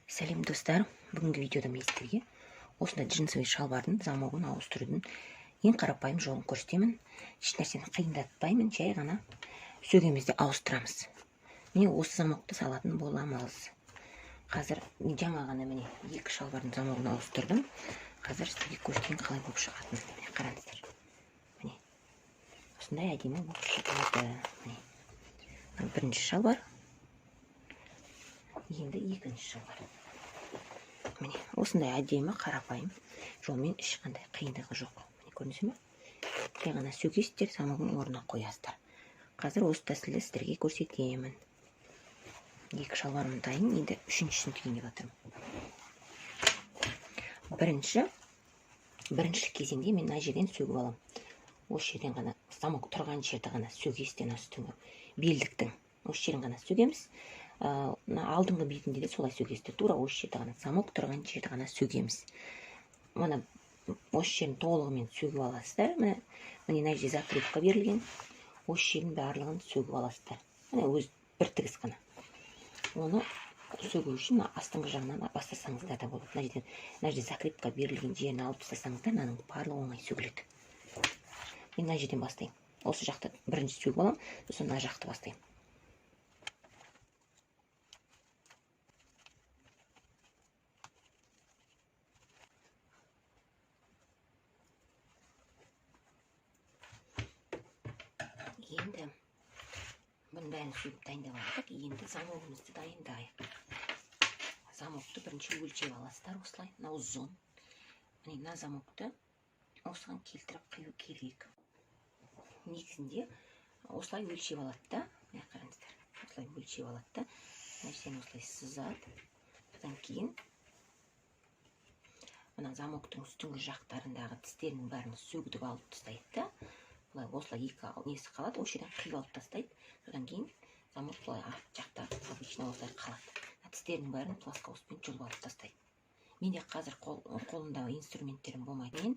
Сәлем, достар! Бүгінгі видеода мен сіздерге осындай джинсовый шалбардың замогын ауыстырудың ең қарапайым жолын көрсетемін. Еш нәрсені қиындатпаймын, жай ғана сөгеміз де ауыстырамыз. Міне, осы замокты салатын боламыз. Қазір мен жаңа ғана, міне, екі шалбардың замогын ауыстырдым. Қазір сіздерге көрсетейін қалай болып шығатынын. Міне, қараңыздар, міне, осындай әдемі болып шығады. Міне, мына бірінші шалбар, енді екінші шалбар. Міне, осындай әдемі, қарапайым жолмен, ешқандай қиындығы жоқ. Міне, көрдіңіздер ме? Жай ғана сөгесіздер, замогын орнына қоясыздар. Қазір осы тәсілді сіздерге көрсетемін. Екі шалбарым дайын, енді үшіншісін тігейін деп жатырмын. Бірінші кезеңде мен мына жерден сөгіп аламын. Осы жерден ғана, замок тұрған жерді ғана сөгесіздер. Мына үстіңгі белдіктің осы жерін ғана сөгеміз. Мына алдыңғы бетінде де солай сөгесіздер. Тура осы жерді ғана, замок тұрған жерді ғана сөгеміз. Мына осы жерін толығымен сөгіп аласыздар. Міне, міне, мына жерде закрепка берілген, осы жердің барлығын сөгіп аласыздар. Міне, өз бір тігіс қана. Оны сөгу үшін мына астыңғы жағынан бастасаңыздар да болады. Мына жерден, мына жерде закрепка берілген жерін алып тастасаңыздар, мынаның барлығы оңай сөгіледі. Мен мына жерден бастаймын. Осы жақты бірінші сөгіп аламын, сосын мына жақты бастаймын. Енді бұның бәрін сөгіп дайындап алдық. Енді замогымызды дайындайық. Замокты бірінші өлшеп аласыздар осылай. Мынау ұзын. Міне, мына замокты осыған келтіріп құю керек. Негізінде осылай өлшеп алады да, міне, қараңыздар, осылай өлшеп алады да, мына жерден осылай сызады. Содан кейін мына замоктың үстіңгі жақтарындағы тістерінің бәрін сөгдіп алып тастайды да, былай осылай екі несі қалады, осы жерден қиып алып тастайды. Содан кейін замок былай арт жақта обычно осылай қалады. Мына тістерінің бәрін плоскогубцпен жұлып алып тастайды. Менде қазір қолымда инструменттерім болмайды. Мен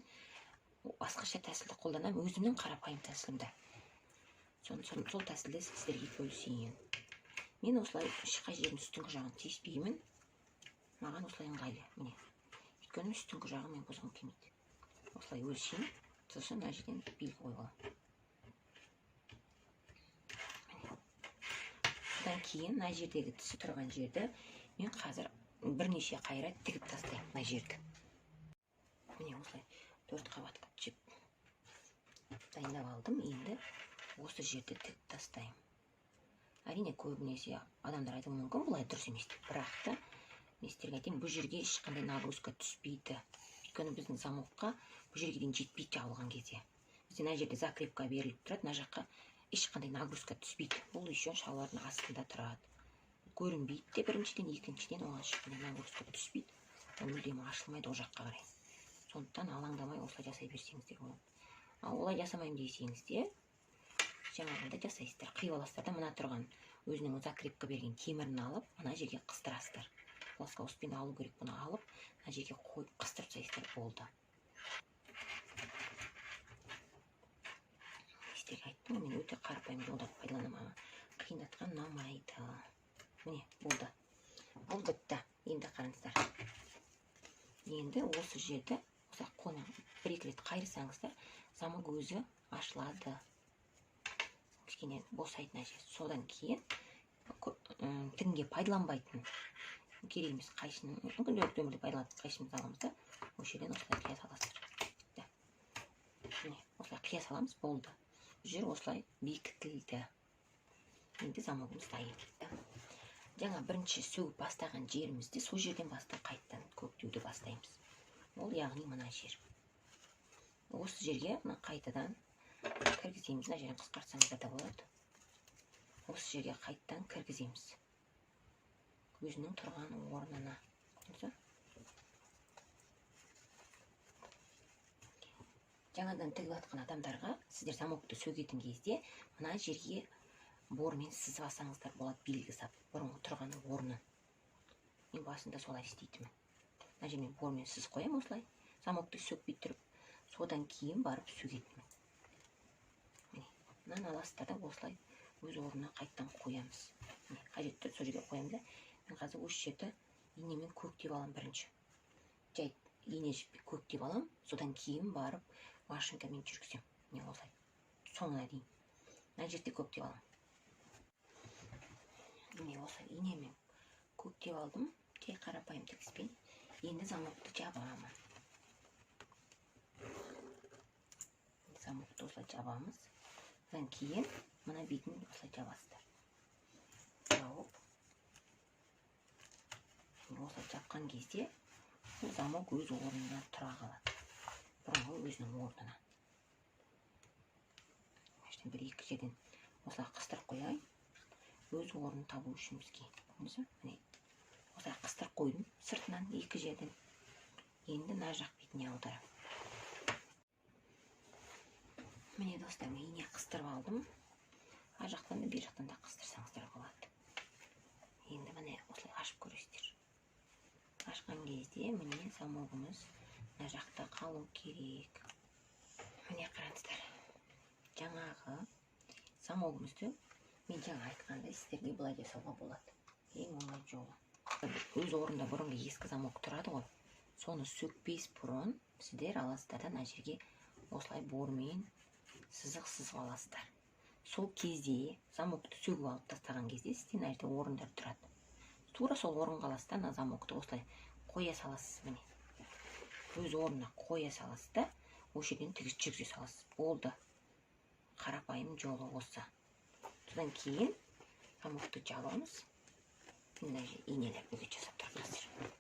басқаша тәсілді қолданамын, өзімнің қарапайым тәсілімді. Сол тәсілді сіздерге бөлісейін. Мен осылай ешқай жердің үстіңгі жағын тиіспеймін. Маған осылай ыңғайлы. Міне, өйткені үстіңгі жағын мен бұзғым келмейді. Осылай өлшеймін, сосын мына жерден белгі қойып аламын. Міне. Содан кейін мына жердегі тісі тұрған жерді мен қазір бірнеше қайра тігіп тастаймын мына жерді. Міне, осылай 4 қабат қылып жіп дайындап алдым. Енді осы жерді тігіп тастаймын. Әрине, көбінесе адамдар айтуы мүмкін, бұлай дұрыс емес деп. Бірақ та мен сіздерге айтайын, бұл жерге ешқандай нагрузка түспейді. Өйткені біздің замокқа бұл жерге дейін жетпейді жабылған кезде. Бізде мына жерде закрепка беріліп тұрады, мына жаққа ешқандай нагрузка түспейді. Бұл еще шалбардың астында тұрады. Көрінбейді де біріншіден, екіншіден оған ешқандай нагрузка түспейді. Ол мүлдем ашылмайды ол жаққа қарай. Сондықтан алаңдамай осылай жасай берсеңіздер болады. Ал олай жасамаймын десеңіз де, жаңағындай жасайсыздар. Қиып аласыздар да, мына тұрған өзінің закрепка берген темірін алып, мына жерге қыстырасыздар. Плоскогубцпен алу керек, бұны алып, мына жерге қойып қыстырып тастайсыздар, болды. Сіздерге айттым ғой, мен өте қарапайым жолдарды пайдаланамын, қиындатқан ұнамайды. Міне, болды. Бұл бітті. Енді қараңыздар. Енді осы жерді осылай қолмен бір-екі рет қайырсаңыздар, замок өзі ашылады. Кішкене босайды мына жер. Содан кейін тігінге пайдаланбайтын керек емес қайшының, күнделікті өмірде пайдаланатын қайшымызды аламыз да, осы жерден осылай қия саласыздар. Бітті. Міне, осылай қия саламыз, болды. Бұл жер осылай бекітілді. Енді замогымыз дайын. Жаңа бірінші сөгіп бастаған жерімізде сол жерден бастап қайтадан көктеуді бастаймыз. Ол яғни мына жер. Осы жерге мына қайтадан кіргіземіз. Мына жерін қысқартсаңыздар да болады. Осы жерге қайтадан кіргіземіз. Өзінің тұрған орнына. Көрдіңіз бе? Жаңадан тігіп жатқан адамдарға сіздер замокты сөгетін кезде мына жерге бормен сызып алсаңыздар болады, белгі сап, бұрынғы тұрған орнын. Мен басында солай істейтінмін. Мына жермен бормен сызып қоямын осылай, замокты сөкпей тұрып, содан кейін барып сөгетінмін. Міне, мынаны аласыздар да осылай өз орнына қайтадан қоямыз. Міне, қажетті сол жерге қоямын да, мен қазір осы жерді Инемен көктеп аламын бірінші. Жай ине жіппен көктеп аламын, содан кейін барып машинкамен жүргіземін. Міне осылай соңына дейін. Мына жерде көктеп аламын. Міне осылай инемен көктеп алдым, жай қарапайым тігіспен. Енді замокты жабамын. Замокты осылай жабамыз. Одан кейін мына бетін осылай жабасыздар. Жауып, осылай жапқан кезде бұл замок өз орнына тұра қалады. Бұрынғы өзінің орнына. Мына бір екі жерден осылай қыстырып қояйын. Өз орнын табу үшін бізге. Көрдіңіз бе? Міне осылай қыстырып қойдым сыртынан екі жерден. Енді мына жақ бетіне аударамын. Міне достар, мен ине қыстырып алдым. Ар жақтан да бер жақтан да қыстырсаңыздар болады. Енді міне осылай ашып көресіздер. Ашқан кезде міне замогымыз мына жақта қалу керек. Міне қараңыздар. Жаңағы замогымызды мен жаңа айтқандай сіздерге былай жасауға болады. Ең оңай жолы. Өз орнында бұрынғы ескі замок тұрады ғой. Соны сөкпес бұрын сіздер аласыздар да мына жерге осылай бормен сызық сызып аласыздар. Сол кезде замокты сөгіп алып тастаған кезде сізде мына жерде орындар тұрады. Тура сол орынға аласыз да мына замокты осылай қоя саласыз. Міне өз орнына қоя саласыз да осы жерден тігіс жүргізе саласыз. Болды. Қарапайым жолы осы. Содан кейін замокты жабамыз. Мына жерге инелеп бөгет жасап тұр қазір.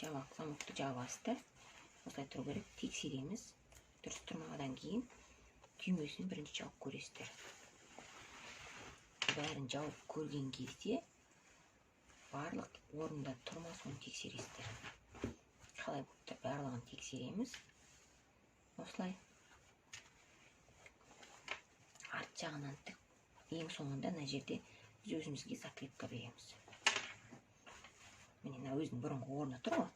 Замокты жабасыздар. Осылай тұру керек. Тексереміз. Дұрыс тұрмағаннан кейін түймесін бірінші жауып көресіздер. Бәрін жауып көрген кезде барлық орында тұрма, соны тексересіздер. Қалай болып тұр, барлығын тексереміз. Осылай арт жағынан тік, ең соңында мына жерде біз өзімізге закрепка береміз. Міне мына өзінің бұрынғы орны тұр ғой.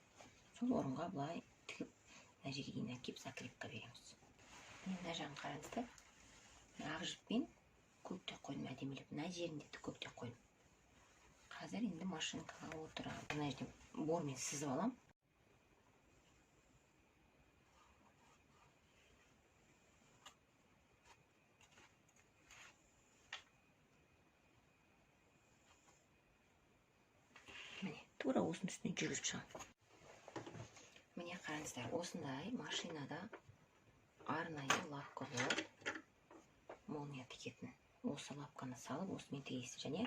Сол орынға былай тігіп мына жерге дейін әкеліп закрепка береміз. Міне мына жағын қараңыздар. Мына ақ жіппен көктеп қойдым әдемілеп. Мына жерінде де көктеп қойдым. Қазір енді машинкаға отырамын. Мына жерде бормен сызып аламын. Міне тура осының үстіне жүргізіп шығамын. Міне қараңыздар, осындай машинада арнайы лапка болады. Молния тігетін. Осы лапканы салып, осымен тігесіз. Және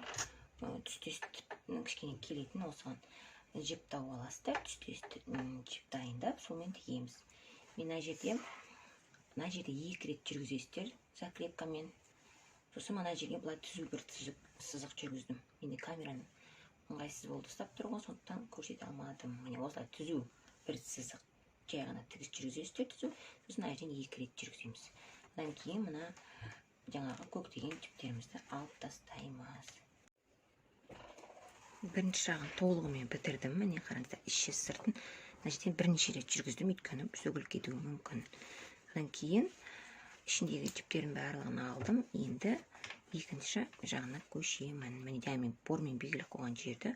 түстес кішкене келетін осыған жіп тауып аласыздар. Түстес жіп дайындап, сонымен тігеміз. Мен мына жерде екі рет жүргізесіздер закрепкамен. Сосын мына жерге былай түзу бір сызық жүргіздім. Менде камераны ыңғайсыз болды ұстап тұрған, сондықтан көрсете алмадым. Міне осылай түзу бір сызық жай ғана тігіс жүргізесіздер түзу. Сосын мына жерден екі рет жүргіземіз. Одан кейін мына жаңағы көктеген жіптерімізді алып тастаймыз. Бірінші жағын толығымен бітірдім. Міне қараңыздар, іші сыртын мына жерден бірнеше рет жүргіздім, өйткені сөгіліп кетуі мүмкін. Одан кейін ішіндегі жіптердің барлығын алдым. Енді екінші жағына көшемін. Міне дәл мен бормен белгілеп қойған жерді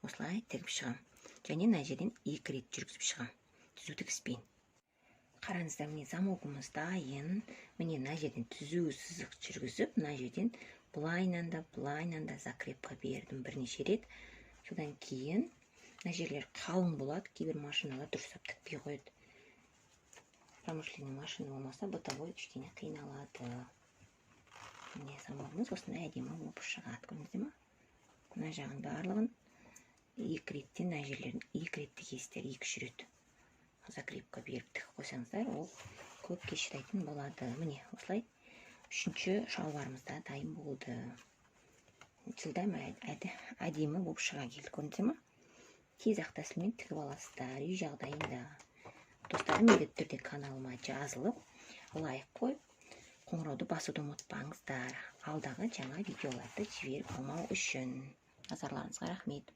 осылай тігіп шығамын. Және мына жерден екі рет жүргізіп шығамын. Түзу тігіспен. Қараңыздар, міне замогымыз дайын. Міне мына жерден түзу сызық жүргізіп, мына жерден былайынан да, былайынан да закрепка бердім бірнеше рет. Содан кейін мына жерлер қалың болады, кейбір машиналар дұрыстап тікпей қояды. Промышленный машина болмаса, бытовой кішкене қиналады. Міне замогымыз осындай әдемі болып шығады, көрдіңіздер ме? Мына жағын барлығын екі реттен, мына жерлерін екі рет тігесіздер, екі-үш рет закрепка беріп тігіп қойсаңыздар, ол көпке шыдайтын болады. Міне осылай үшінші шалбарымыз да дайын болды. Жылдам әдемі болып шыға келді, көрдіңіздер ме? Тез ақ тәсілмен тігіп аласыздар үй жағдайында. Достар, міндетті түрде каналыма жазылып, лайк қойып, қоңырауды басуды ұмытпаңыздар. Алдағы жаңа видеоларды жіберіп алмау үшін. Назарларыңызға рахмет.